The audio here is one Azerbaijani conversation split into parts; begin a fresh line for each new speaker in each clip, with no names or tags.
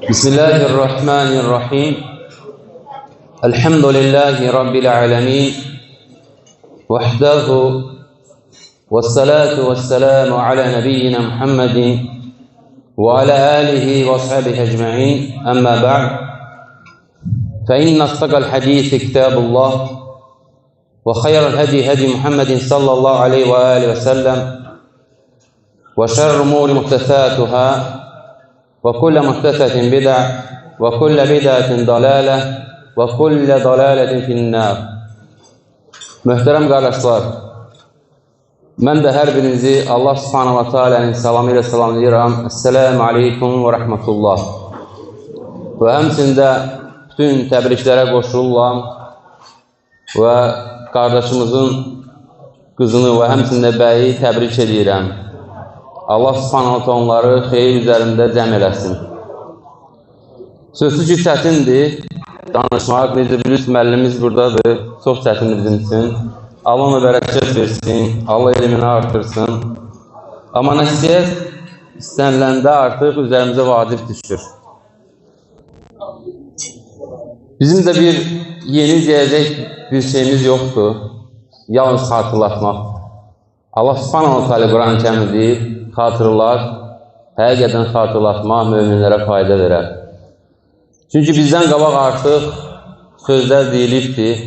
Bismillahirrahmanirrahim. Elhamdülillahi Rabbil alemin. Vahdehu vessalatu vesselamu ala nebiyyina Muhammedin ve ala alihi ve sahbihi ecma'in. Amma ba'd. Fe inne asdaqal hadisi kitabullah ve hayral hedi hedi Muhammedin sallallahu aleyhi ve alihi ve sellem ve şerrul umuri muhtesatuhâ ve kulle muhtesetin bid'a ve kulle bid'atin dalale ve kulle dalaletin finnâr. Möhtərəm qardaşlar, mən də hər birinizi Allah Subhanahu va Taala'nın salamı ilə salamlayıram. Esselamu aleykum və rəhmətullah. Və həmçində bütün təbriklərə qoşuluram və qardaşımızın qızını və həmçində bəyi təbrik edirəm. Allah Subhanahu va Taala onları xeyir üzərində cəm eləsin. Sözsüz ki, çətindir danışmaq. Necə bilirsiniz, müəllimimiz buradadır. Çox çətindir bizim üçün. Allah ona bərəkət versin, Allah elmini artırsın. Amma nəsihət istəniləndə artıq üzərimizə vacib düşür. Bizim də bir yeni deyəcək bir şeyimiz yoxdur. Yalnız xatırlatmaq. Allah Subhanahu va Taala Quran-ı Kərimdə deyir, xatırlat, həqiqətən xatırlatmaq möminlərə fayda verər. Çünki bizdən qabaq artıq sözlər deyilibdir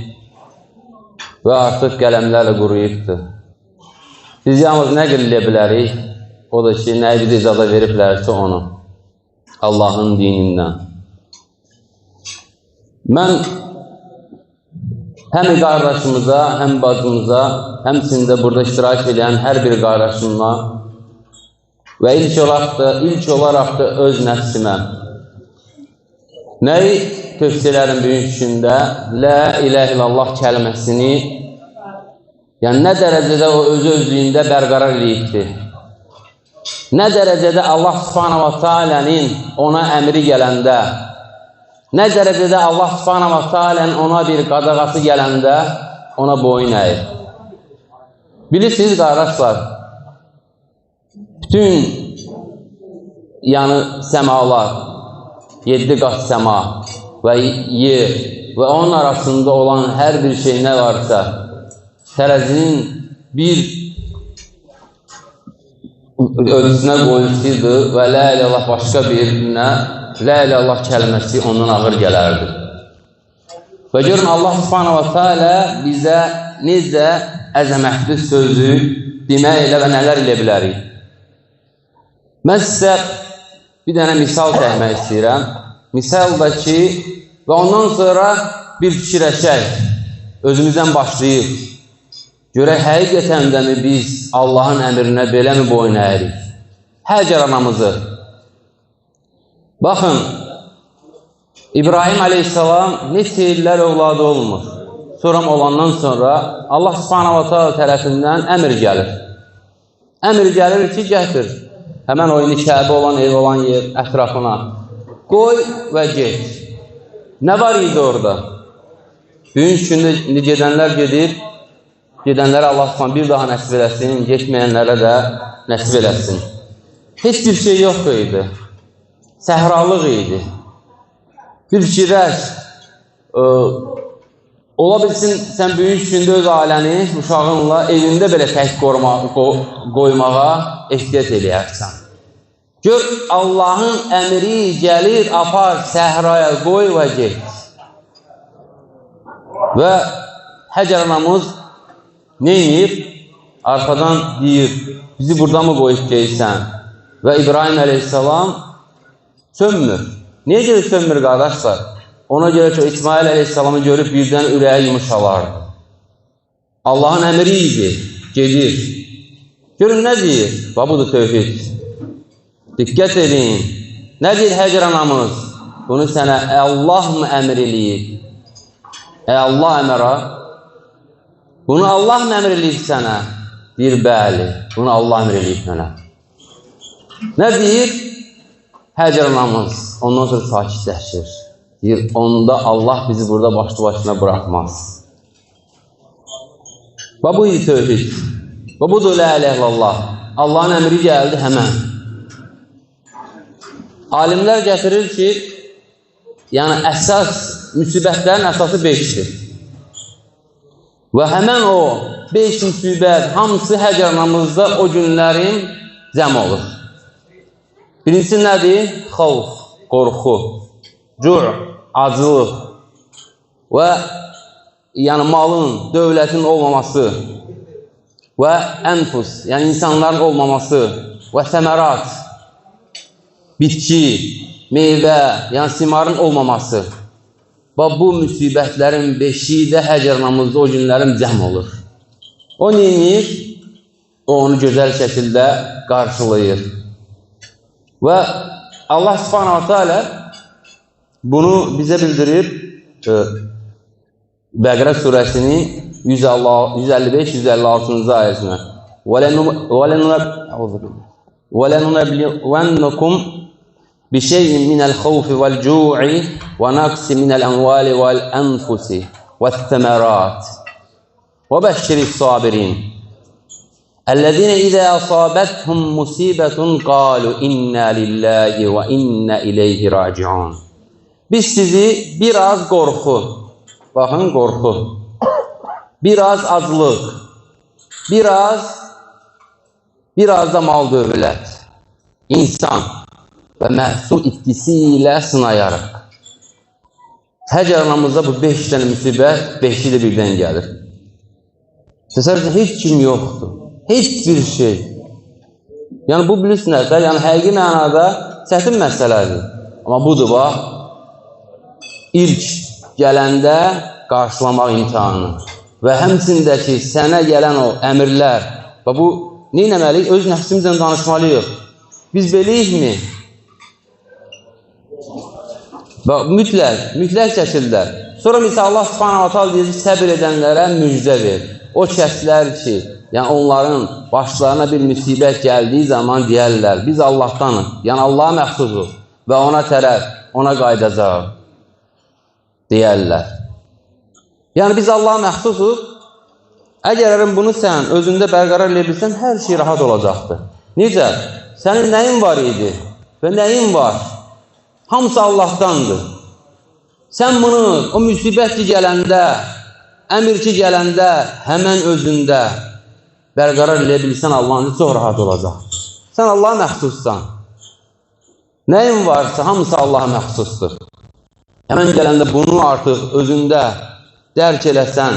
və artıq qələmlərlə quruyubdur. Biz yalnız nəql eləyə bilərik, o da ki, nəyi bizə icazə veriblərsə onu, Allahın dinindən. Mən həm qardaşımıza, həm bacımıza, həmçində burada iştirak edən hər bir qardaşıma və ilk olaraq da öz nəfsimə nəyi tövsiyə edirəm bugünkü gündə? La ilahe illallah kəlməsini, yəni nə dərəcədə o özü özlüyündə bərqərar eləyibdir. Nə dərəcədə Allah Subhanahu va Taala'nın ona əmri gələndə, nə dərəcədə Allah Subhanahu va Taala'nın ona bir qadağası gələndə ona boyun əyir. Bilirsiniz qardaşlar, bütün yəni səmalar, 7 qat səma və yer və onun arasında olan hər bir şey nə varsa, tərəzinin bir ölçüsünə qoyulsaydı və la ilahe illallah başqa birinə, la ilahe illallah kəlməsi ondan ağır gələrdi. Və görün Allah Subhanahu va Taala bizə necə əzəmətli sözü deməklə və nələr eləyə bilərik. Mən sizə bir dənə misal çəkmək istəyirəm. Misal da ki, və ondan sonra bir fikirləşək, özümüzdən başlayıb. Görək, həqiqətən də mi biz Allahın əmrinə belə mi boyun əyirik? Həcər anamızı. Baxın, İbrahim aleyhissalam neçə illər övladı olmur. Sonra olandan sonra Allah Subhanahu va Taala tərəfindən əmr gəlir. Əmr gəlir ki, gətir. Həmən o indi Kəbə olan ev olan yer ətrafına qoy və get. Nə var idi orada? Bugünkü gündə indi gedənlər gedir, gedənlərə Allah Subhanahu bir daha nəsib eləsin, getməyənlərə də nəsib eləsin. Heç bir şey yox idi. Səhralıq idi. Bir fikirləş, ola bilsin sən bugünkü gündə öz ailəni, uşağınla evində belə tək qoymağa ehtiyat eləyərsən. Gör, Allahın əmri gəlir, apar səhraya qoy və get. Və Həcər anamız neyir? Arxadan deyir, bizi burada mı qoyub geysən? Və İbrahim əleyhissalam sönmür. Niyə görə sönmür qardaşlar? Ona görə ki, İsmail əleyhissalamı görüb birdən ürəyi yumuşalardı. Allahın əmri idi, gedir. Görün nə deyir? Və budur tövhid. Diqqət edin. Nə deyir Həcər anamız? Bunu sənə Allah mı əmr eləyib? Allah əmrə. Bunu Allah mı əmr eləyib sənə? Deyir, bəli, bunu Allah əmr eləyib mənə. Nə deyir? Həcər anamız ondan sonra sakitləşir. Deyir, onda Allah bizi burada başlı başına buraxmaz. Və bu idi tövhid. Və budur la ilahe illallah. Allahın əmri gəldi həmən. Alimlər gətirir ki, yəni əsas, müsibətlərin əsası 5-dir. Və həmən o 5 müsibət hamısı Həcər anamızda o günlərin cəm olur. Birincisi nədir? Xavf, qorxu, cür, acılıq və yəni malın, dövlətin olmaması və ənfus, yəni insanların olmaması və səmərat, bitki, meyvə, yəni simarın olmaması. Və bu müsibətlərin 5-i də Həcər anamızda o günlərin cəm olur. O neyinir? O onu gözəl şəkildə qarşılayır. Və Allah Subhanahu Teala bunu bizə bildirir Bəqərə surəsinin 155-156-cı ayəsinə. وَلَنُنَبْلُوَنَّكُمْ بِشَيْءٍ مِنَ الْخَوْفِ وَالْجُوعِ وَنَقْصٍ مِنَ الْأَمْوَالِ وَالْأَنْفُسِ وَالثَّمَرَاتِ وَبَشِّرِ الصَّابِرِينَ الَّذِينَ إِذَا أَصَابَتْهُمْ مُصِيبَةٌ قَالُوا إِنَّا لِلَّهِ وَإِنَّا إِلَيْهِ رَاجِعُونَ. Biz sizi biraz qorxu, baxın qorxu, biraz aclıq, biraz da mal dövlət, insan və məhsul itkisi ilə sınayarıq. Həcər anamızda bu 5 dənə müsibət, 5-i də birdən gəlir. Təsəvvür edin, heç kim yoxdur. Heç bir şey. Yəni bu bilirsiniz də, yəni həqiqi mənada çətin məsələdir. Amma budur bax, ilk gələndə qarşılamaq imtahanı və həmçində ki, sənə gələn o əmrlər və bu, nə etməliyik? Öz nəfsimizlə danışmalıyıq. Biz beləyikmi? Bax, mütləq şəkildə. Sonra misal Allah Subhanahu wa Taala deyir ki, səbir edənlərə müjdə ver. O kəslər ki, yəni onların başlarına bir müsibət gəldiyi zaman deyərlər, biz Allahdanıq, yəni Allaha məxsusuq və ona tərəf, ona qayıdacağıq deyərlər. Yəni biz Allaha məxsusuq. Əgər bunu sən özündə bərqərar eləyə bilsən, hər şey rahat olacaqdır. Necə? Sənin nəyin var idi və nəyin var? Hamısı Allahdandır. Sən bunu o müsibət ki gələndə, əmr ki gələndə, həmən özündə bərqərar eləyə bilsən, Allahın çox rahat olacaq. Sən Allaha məxsussan. Nəyin varsa, hamısı Allaha məxsusdur. Həmən gələndə bunu artıq özündə dərk eləsən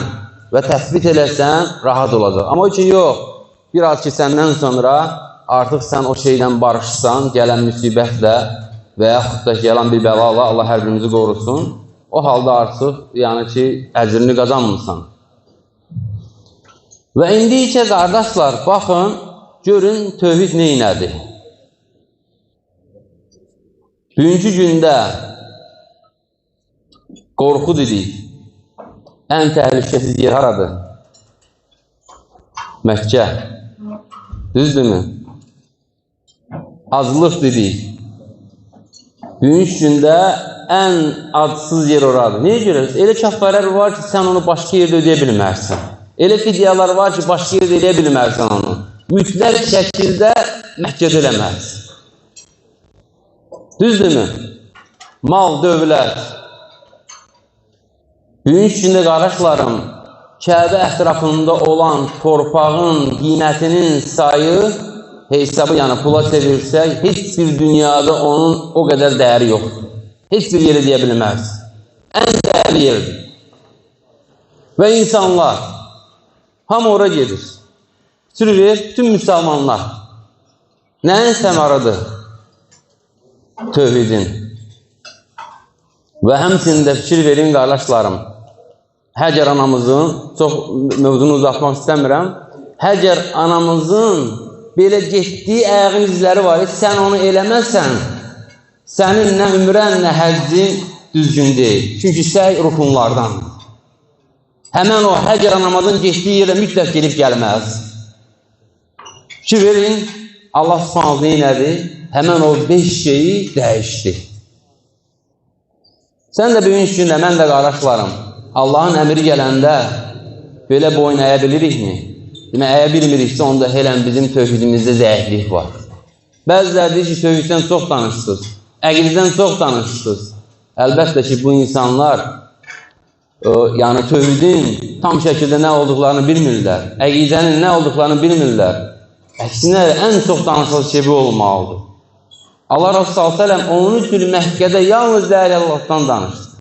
və təsbit eləsən, rahat olacaq. Amma o ki, yox, biraz ki, səndən sonra artıq sən o şeydən barışsan, gələn müsibətlə və yaxud da gələn bir bəlala, Allah hər birimizi qorusun, o halda artıq, yəni ki, əcrini qazanmısan. Və indi isə qardaşlar, baxın, görün, tövhid neynədir? Bugünkü gündə qorxu dedik, ən təhlükəsiz yer haradır? Məkkə. Düzdürmü? Aclıq dedik. Bugünkü gündə ən adsız yer oradır. Niyə görə? Elə kəffarələr var ki, sən onu başqa yerdə ödəyə bilmərsən. Elə fidyalar var ki, başqa yerdə eləyə bilmərsən onu. Mütləq şəkildə Məkkədə eləməz. Düzdürmü? Mal, dövlət. Bugünkü gündə qardaşlarım, Kəbə ətrafında olan torpağın qiymətinin sayı, hesabı, yəni pula çevirsək, heç bir dünyada onun o qədər dəyəri yoxdur. Heç bir yerə deyə bilməz. Ən dəyərli yerdir. Və insanlar, hamı ora gedir. Sürüver, bütün müsəlmanlar. Nəyin səmarıdır? Tövhidin. Və həmçinin də fikir verin qardaşlarım, Həcər anamızın, çox mövzunu uzatmaq istəmirəm, Həcər anamızın belə getdiyi ayağın izləri var, sən onu eləməsən, sənin nə ümrən, nə həccin düzgün deyil. Çünki səy rukunlardandır. Həmən o Həcər anamızın getdiyi yerə mütləq gedib gəlməz. Fikir verin, Allah Subhanahu neynədi? Həmən o 5 şeyi dəyişdi. Sən də bugünkü gündə, mən də qardaşlarım, Allahın əmri gələndə belə boyun əyə bilirikmi? Demək, əyə bilmiriksə, onda helən bizim tövhidimizdə zəiflik var. Bəziləri deyir ki, tövhiddən çox danışsınız. Əqidədən çox danışırsınız. Əlbəttə ki, bu insanlar yəni tövhidin tam şəkildə nə olduqlarını bilmirlər. Əqidənin nə olduqlarını bilmirlər. Əksinə, ən çox danışılan şey bu olmalıdır. Allah Resulü sallallahu əleyhi və səlləm 13 il Məkkədə yalnız la ilahe illallah'dan danışdı.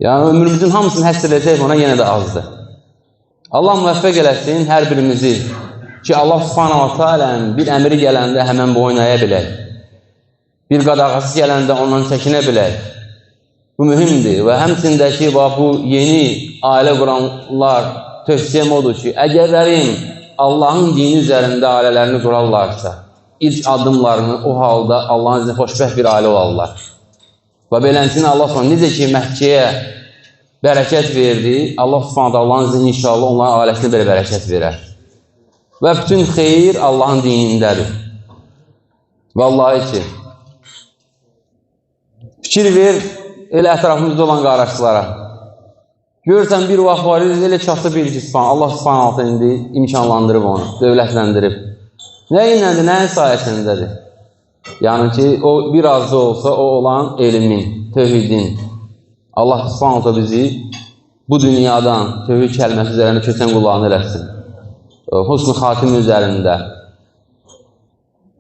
Yəni ömrümüzün hamısını həsr eləsək ona yenə də azdır. Allah müvəffəq eləsin hər birimizi ki, Allah Subhanahu va Taala'nın bir əmri gələndə həmən boyun əyə bilək. Bir qadağası gələndə ondan çəkinə bilək. Bu mühümdür və həmçində ki, bu yeni ailə quranlar tövsiyəm odur ki, əgərlərin Allahın dini üzərində ailələrini qurarlarsa, ilk addımlarını o halda Allahın izni xoşbəxt bir ailə olarlar. Və belənsini Allah Subhanahu necə ki Məkkəyə bərəkət verdi, Allah Subhanahu Allahın izni inşallah onların ailəsinə belə bərəkət verər. Və bütün xeyir Allahın dinindədir. Vallahi ki, fikir ver elə ətrafımızda olan qardaşlara. Görürsən bir vaxt var, elə çatı bir ki, Allah Subhanahu indi imkanlandırıb onu, dövlətləndirib. Nə iləndir, nəyin sayəsindədir? Yəni ki, o biraz da olsa o olan elmin, tövhidin. Allah Subhanahu bizi bu dünyadan tövhid kəlməsi üzərində köçən qullarını eləsin. Husn-ı xatim üzərində.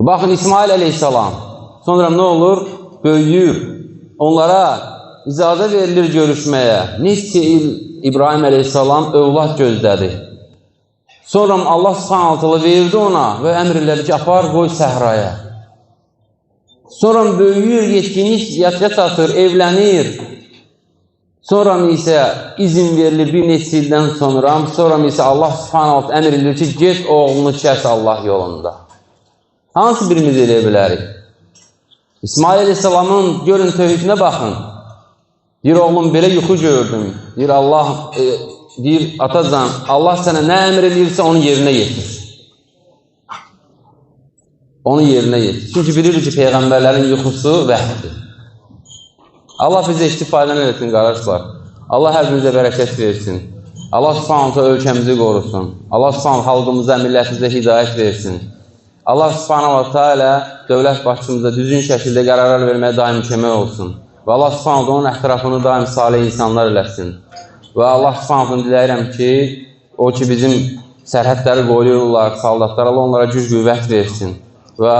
Baxın İsmail əleyhissalam. Sonra nə olur? Böyüyür. Onlara icazə verilir görüşməyə. Neçə il İbrahim əleyhissalam övlad gözlədi. Sonra Allah Subhanahu verdi ona və əmr elədi ki, apar qoy səhraya. Sonra böyüyür, yetkinlik yaşa çatır, evlənir. Sonra isə izin verilir bir neçə ildən sonra, sonra isə Allah Subhanahu əmr edir ki, get oğlunu kəs Allah yolunda. Hansı birimiz eləyə bilərik? İsmail əleyhissalamın görün tövhidinə baxın. Deyir, oğlum belə yuxu gördüm. Deyir, Allah, deyir, atacan, Allah sənə nə əmr edirsə onu yerinə yetir. Onu yerinə yetir. Çünki bilirik ki, peyğəmbərlərin yuxusu vəhdir. Allah bizə istifadə eləsin, qardaşlar. Allah hər birimizə bərəkət versin. Allah Subhanahu ölkəmizi qorusun. Allah Subhanahu xalqımıza, millətimizə hidayət versin. Allah Subhanahu Teala dövlət başçımıza düzgün şəkildə qərarlar verməyə daim kömək olsun. Və Allah Subhanahu onun ətrafını daim salih insanlar eləsin. Və Allah Subhanahu diləyirəm ki, o ki bizim sərhədləri qoruyurlar, soldatlar, Allah onlara güc qüvvət versin. Və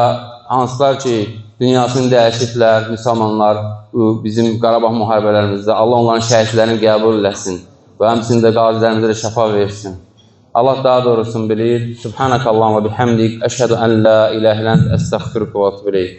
hansılar ki dünyasını dəyişiblər, müsəlmanlar bizim Qarabağ müharibələrimizdə, Allah onların şəhidlərini qəbul eləsin və həmçinin də qazilərimizə də şəfa versin. Allah daha doğrusunu bilir. Subhanakallahumma bihamdik. Əşhədu ən la ilahə illə ent, əstəğfiruka və etûbü ileyk.